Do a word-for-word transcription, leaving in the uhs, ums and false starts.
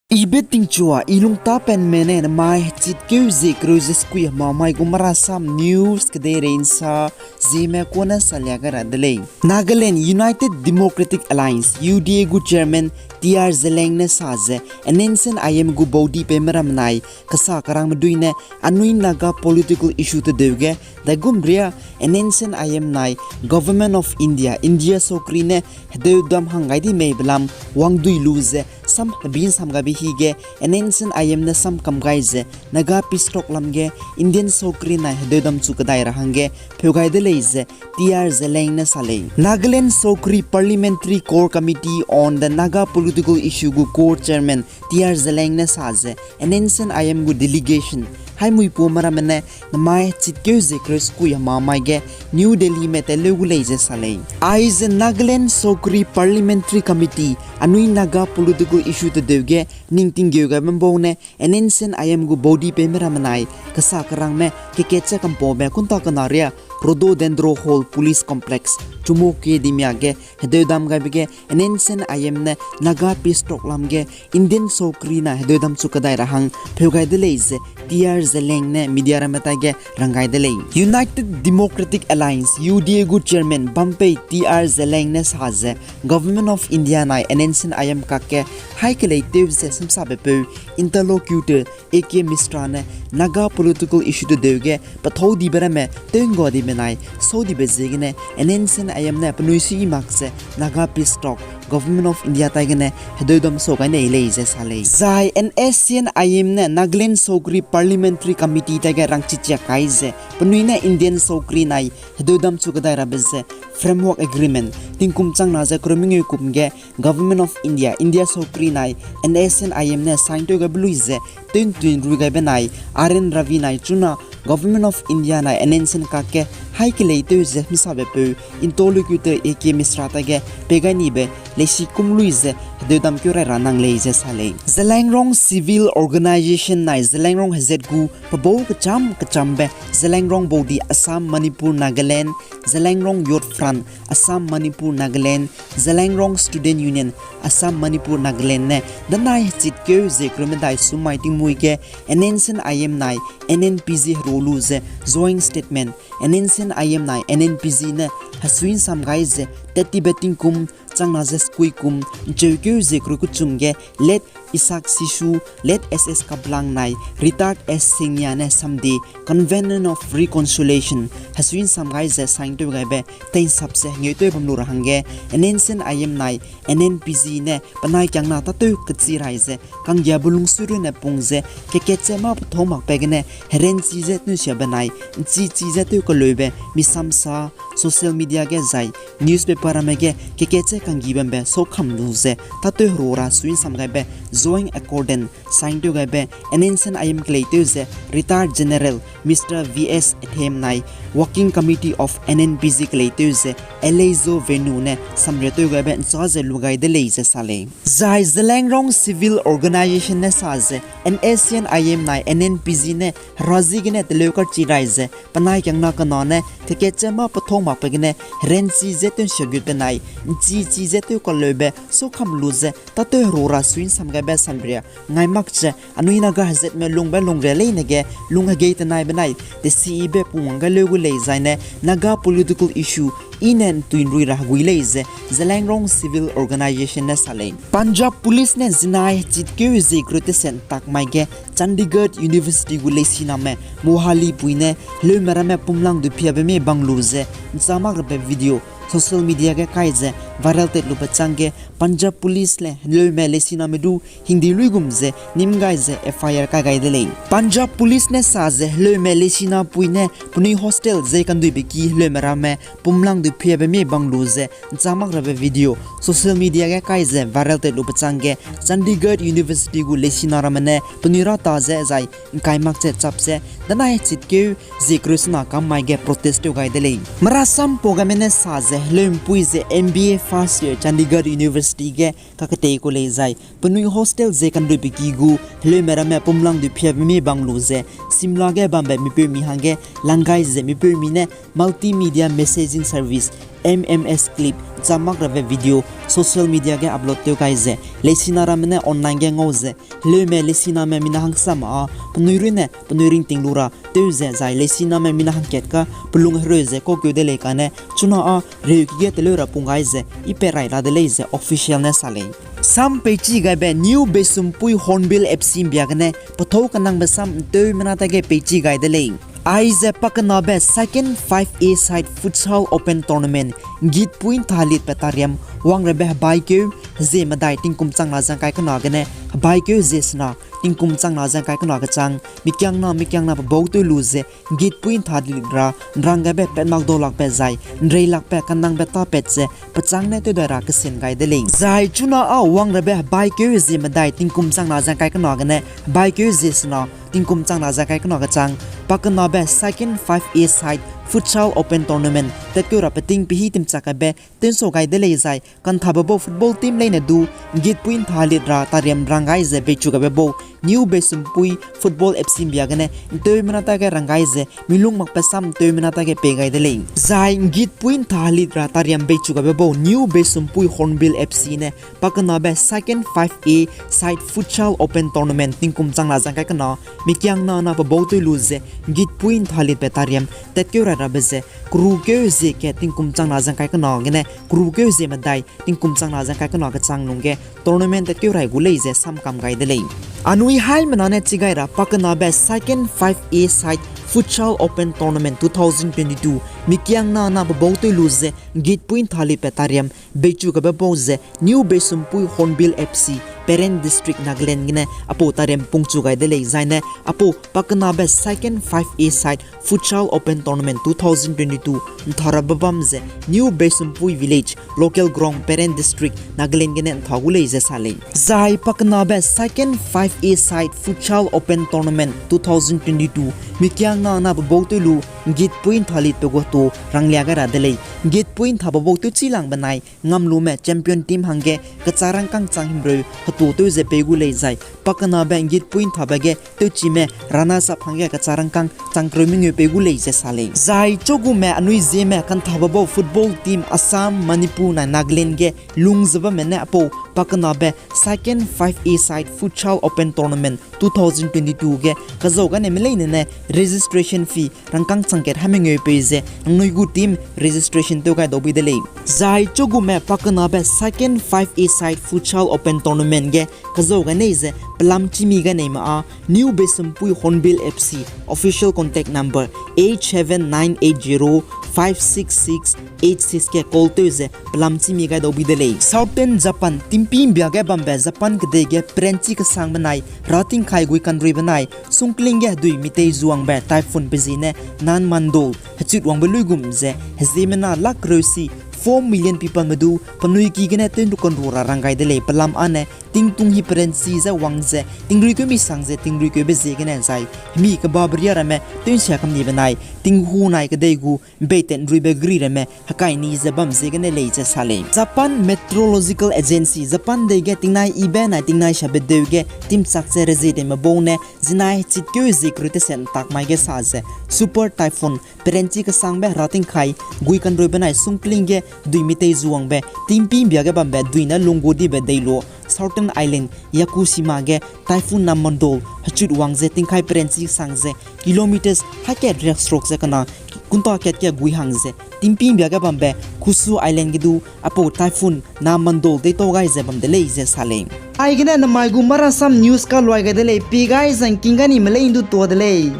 Ibe tingchua, i lungtapenme ne namai hechitkeu ze kereu ze sekui hemamai gu Marasam News kedeirei nsa, Zeme kune salia gai ra de lei. Nagaland United Democratic Alliance, U D A gu chairman T R Zeliang ne sa ze, N S C N I M gu baudi peime ramme nai kesa kerangme dui ne anui Naga political issue tedeu ge daigum ria N S C N I M nai Government of India, India sokri ne hedeudam hang gai di mei belam wangdui lu ze sam hebi nsam gaibe hi ge N S C N I M ne sam kam gai ze Naga peace talk lam ge Indian sokri nai hedeudam chu kedai ra hangge pheu gai de lei ze T R Zeliang ne sa lei. Nagaland Sokri Parliamentary Core Committee on the Naga Political Issue gu core chairman T R Zeliang ne sa ze N S C N I M gu delegation haimui puame ramme ne namai hechitkeu ze kereu sekui hemamai ge New Delhi me teleu gu lei ze sa lei. Aize Nagaland Sokri Parliamentary Committee anui Naga political issue tedeu ge ningtinggeu gaibe mbau ne N S C N I M gu baudi peime ramme nai kesa kerangme kekat ze kampaube kunta kena ria Rhododendron Hall Police Complex, Chumukedima ge hedeudam gaibe ge N S C N I M ne Naga peace talk lam ge Indian sokri nai hedeudam chu kedai ra hang pheu gai de lei ze T R Zeliang ne media ramme tai ge rang gai de lei. United Democratic Alliance, U D A gu chairman bampei T R Zeliang ne sa ze Government of India nai N S C N I M kakge haî keleitew ze semsabepeu interlocutor A K Mishra ne Naga political issue tedeu ge pethâu dibe ramme tew ngga dibe nai sâu dibe ziegene N S C N I M ne penui sui mak ze Naga peace talk Government of India tai gene hedeudam sâu gai nei lei ze sa lei. Zai N S C N I M ne Nagaland Sokri Parliamentary Committee tai ge rangchichiak kai ze penui ne Indian sokri nai hedeudam chu kedai rabe ze Framework Agreement tingkum changna ze kereu mengeu kum ge Government of India, India sokri nai N S C N I M ne sign tew gaibe lui ze tew'ntui nrui gaibe nai R N Ravi nai chuna Government of India nai N S C N kakge haî keleitew ze hemsabepeu interlocutor A K Mishra tai ge pei gai nibe leisi kum lui ze hedeudam keu rai ra nang lei ze sa lei. Zeliangrong Civil Organization nai Zeliangrong hezat gu pebau kecham kechambe Zeliangrong baudi Assam, Manipur, Nagaland, Zeliangrong Youth Front Assam, Manipur, Nagaland, Zeliangrong Student Union Assam, Manipur, Nagaland ne danai hechitkeu ze kereu medai sum mai tingmui ge N S C N I M nai N N P G heru lu ze joint statement N S C N I M nai N N P G ne hesui nsam gai ze tat tibe tingkum changna ze sekui kum ncheukeu ze kereu kechum ge late Isaac Sishu, late S S Kaplang nai retired S Singya ne samdi Covenant of Reconciliation hesui nsam gai ze sign tew gaibe tei'nsap ze hengeu tew bam lu ra hangge N S C N I M nai N N P G ne penai kiangna tâtew kechi rai ze kanggiabe lungsui runne pung ze kekat ze mâ pethâu makbe gene heranchi ze tew'nsia benai nchichi ze tew kaleube misamsa social media ge zai newspaper ramme ge kekat ze kanggi bambe sâu kam lu ze tâtew heru ra sui nsam gaibe joint accordance sign tew gaibe N S C N I M keleitew ze retired General Mister V S Ethem nai Working Committee of N N P G keleitew ze Eleizou Venu ne samriatew gaibe nchâ ze lu gai de lei ze sa lei. Zai Zeliangrong Civil Organization ne sa ze N S C N I M nai N N P G ne herazi gene teleu karchi rai ze penai kiangna kena ne kekat ze mâ pethâu makbe gene heranchi ze tew'nsia gut benai nchichi ze tew kaleube sâu kam lu ze tâtew heru ra sui nsam gaibe samria ngai mak ze anui Naga hezatme lungbe lungria leine ge lung hegei tenai benai tesibe pungwang gai leu gu lei zaine Naga political issue i ne ntui nrui ra hegui lei ze Zeliangrong Civil Organization ne sa lei. Punjab Police ne zinai hechitkeu ze kereu teset ntak mai ge Chandigarh University gu leisiname Mohali pui ne heleume ramme pumlang du phiabe mie bang lu ze nchâ mak rabe video social media ge kai ze viral tat lube chang ge Punjab Police le heleume leisiname du hingdi luigum ze nîm gai ze F I R kai gai de lei. Punjab Police ne sa ze heleume leisina pui ne penui hostel ze kanduibe ki heleume ramme pumlang du phiabe mie bang lu ze nchâ mak rabe video social media ge kai ze viral tat lube chang ge Chandigarh University gu leisina ramme ne penui ra ta ze zai nkai mak ze chap ze danai hechitkeu ze kereu sena kam mai ge protest tew gai de lei. Marasam pau gaime ne sa ze heleumpui ze M B A first year Chandigarh University ge kaketei ku lei zai penui hostel ze kanduibe ki gu heleume ramme pumlang du phiabe mie bang lu ze Shimla ge bambe mipeumi hangge lang gai ze mipeumi ne multimedia messaging service M M S clip, cham mak rabe video social media ge upload tew gai ze, leisina ramme ne online ge ngau ze, heleume leisiname mina hangsame â penui runne penui ringting lu ra tew ze, zai leisiname mina hangkat ka pelung hereu ze kaukeu de lei kane, chuna â reuki ge teleu ra pung gai ze, i pe rai ra de lei ze official ne sa lei. Sam peichi gaibe New Beisumpui Hornbill F C mbia gene, pethâu kenangbe sam nteumena ta ge peichi gai de lei. Aize pakenabe second five A side futsal open tournament, Gitpui ntha litbe tariam, wangrabe hebaikeu hezie medai tingkum changna zengkai kena gene, hebaikeu hezie sena tingkum changna zengkai kena kechang, mikiangna mikiangna pebau tew lu ze, Gitpui ntha lit ra, nrang gaibe petmak dau lakbe zai, nrei lakbe kenangbe tâ pat ze, pechâng ne tew dai ra kesen gai de lei. Zai chuna â wangrabe hebaikeu hezie medai tingkum changna zengkai kena gene, hebaikeu hezie sena tingkum changna zengkai kena kechang, pakenabe second five A side futsal open tournament tatkeu ra peting pehi timchak gaibe tensau gai de lei zai, kanthabe bau football team leine du, Gitpui ntha lit ra tariam rang gai ze beichu gaibe bau, New Beisumpui Football F C mbia gene, nteumena ta ge rang gai ze, milung makbe sam nteumena ta ge pei gai de lei. Zai Gitpui ntha lit ra tariam beichu gaibe bau, New Beisumpui Hornbill F C ne, pakenabe second five A side futsal open tournament tingkum changna zengkai kena, mikiangna na pebau tew lu ze, Gitpui ntha litbe tariam tatkeu rai rabe ze, kerukeu hezie ke tingkum changna zengkai kena gene, kerukeu hezie medai tingkum changna zengkai kena kechang lungge, tournament tatkeu rai gu lei ze samkam gai de lei. Anui haimena ne chi gai ra pakenabe second five A side futsal open tournament two thousand twenty-two, mikiangna na pebau tew lu ze, Gitpui ntha litbe tariam, beichu gaibe bau ze New Beisumpui Hornbill F C Peren District Nagaland gene apau tariam pungchu gai de lei zaine apau pakenabe second five A side futsal open tournament two thousand twenty-two ntharabe bam ze New Beisumpui Village local ground Peren District Nagaland gene ntha gu lei ze sa lei. Zai pakenabe second five A side futsal open tournament two thousand twenty-two mikiangna na pebau tew lu Gitpui ntha litbe gu hetu ranglia gai ra de lei. Gitpui ntha pebau tew chi lang benai ngamlume champion team hangge kechârangkâng chang himreu hetu tew ze pei gu lei zai pakenabe Gitpui nthabe ge tewchime runners up hangge kechârangkâng chang kereu mengeu pei gu lei ze sa lei. Zai chugume anui zieme kanthabe bau football team Assam, Manipur nai Nagaland ge lung ze bamme ne apau pakenabe second five A side futsal open tournament two thousand twenty-two ge kazau gane meleine ne registration fee rangkâng chang kat ha mengeu pei ze nangnui gu team registration tew gai dau bui de lei. Zai chugume pakenabe second five A side futsal open tournament ge kazau ganei ze pelam chimi ganeime â New Beisumpui Hornbill F C official contact number eight seven nine eight zero five six six eight six ge call tew ze pelam chimi gai dau bui de lei. Southern Japan, tingpî mbia ge bambe Japan kedei ge peranchi kesang benai ratingkai gui kanrui benai sungkling ge hedui mitei zuangbe typhoon pe ziene Nan Mandol hechut wangbe luigum ze heziemena lak reusi four million people me du penui ki gene tew ndu kanru ra rang gai de lei. Pelam âne tingtung hi peranchi ze wang ze tingrui keu mi sang ze tingrui keube ziegene zai hemi kebabe ria ramme tew nsia kam ni benai tinghu nai kedei gu mbeitat nruibe gri ramme hekai ni ze bam ziegene lei ze sa lei. Japan Meteorological Agency, Japan dei ge tingnai ibe nai tingnai sabe deu ge timchak ze rezie teime bau ne zinai hechitkeu zie kereu teset ntak mai ge sa ze super typhoon peranchi kesangbe heratingkai gui kanrui benai sungkling ge dui mitei zuangbe tingpî mbia ge bambe dui ne lunggu dibe deilu Southern Island Yakushima ge typhoon Nan Mandol hechut wang ze tingkai peranchi sang ze kilometers hakat riakseruk ze kena kunta kat ge gui hang ze tingpî mbia ge bambe Kusu Island ge du apau typhoon Nan Mandol deitau gai ze bam de lei ze sa lei. Aigene namai gu Marasam News kaluai gai de lei, pi gai zangking gani melei ndu tua de lei.